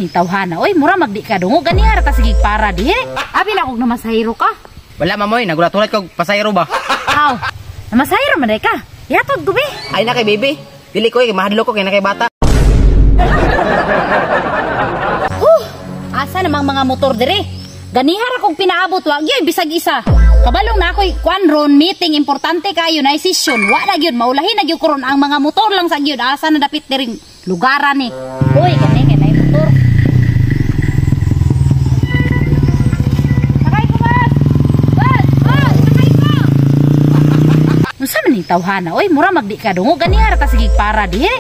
man ning tawhana oy, mura magdi ka dungog ganiha ra ta sige para dihe. Abi na kog namasahiro ka. Wala mamoy, nagulat-ulat kog pasahero ba? Aw, namasahiro man day ka. Yatod gubi. Ay na kay baby. Dili ko mahadlok ko kay na kay bata. Asa namang mga motor dire? Ganiha ra kog pinaabot wa gyud bisag isa. Kabalong na ako'y kwan ron meeting importante kayo na session. Wa na gyud maulahin na gyud karon ang mga motor lang sa gyud asa na dapit diring lugaran ni. Uy, kani kay nay motor. Sakay ko bus. Bus, bus, sakay ko. Unsa man ning tawhana oy, mura magdi ka dungog ganiha ra ta sige para dihe.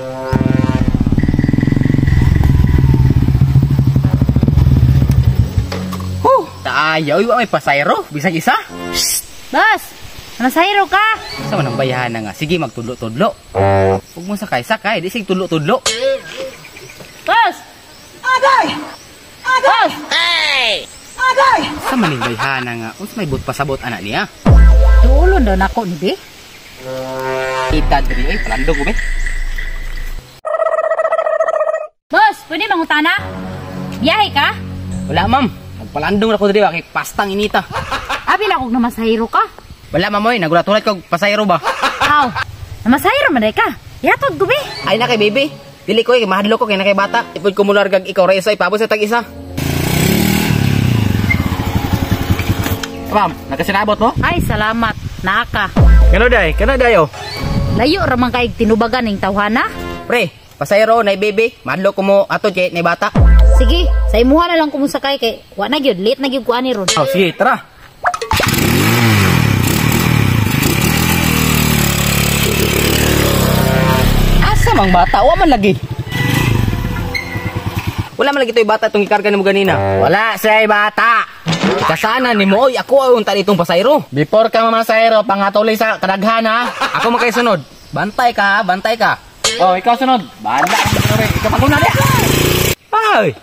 Ayaw, iwa may pasayro. Bisag isa. Shh! Boss! Masayro ka? Sa manang bayahan na nga. Sige, magtudlo-tudlo. Huwag mo sakay-sakay. Di sige tudlo-tudlo. Boss! Agay! Agay! Boss! Hey! Agay! Sa maning bayahan na nga. Unsa may but pasabot anak niya? Duulon daw nako ni be. Ita diri ay palando ko be. Boss, pwede mangutana? Biyahe ka? Wala, ma'am. Nagpalandong na ko diri ba kay pastang inita. Abi na kog namasahiro ka. Wala mamoy, nagulat-ulat kog pasahero ba? Aw, namasahiro man day ka. Yatod gubi. Ay na kay baby. Dili ko kay mahadlok ko kay na kay bata. Ipod ko mulargag ikaw ra isa ipabot sa tag isa. Ma'am, nagkasinabot mo? Ay, salamat. Naaka. Kano day? Kano dayo? Layo ra man kaig tinubagan ning tawhana. Pre, pasahero na baby. Mahadlok ko mo atod kay na bata. Sige, sa imuha na lang ko musakay kay wa na gyud, late na gyud ko ani ron. Oh, sige, tara. Asa mang bata? Wa man lagi. Wala man lagi toy bata tong gikarga nimo ganina. Wala siya bata. Kasana nimo oy, ako ay unta ditong pasayro. Before ka mamasayro, pangatuli sa kadaghan ha. Ako man kay sunod. Bantay ka, ha? Bantay ka. Oh, ikaw sunod. Banda ka sunod. Ikaw paguna dia. Ay.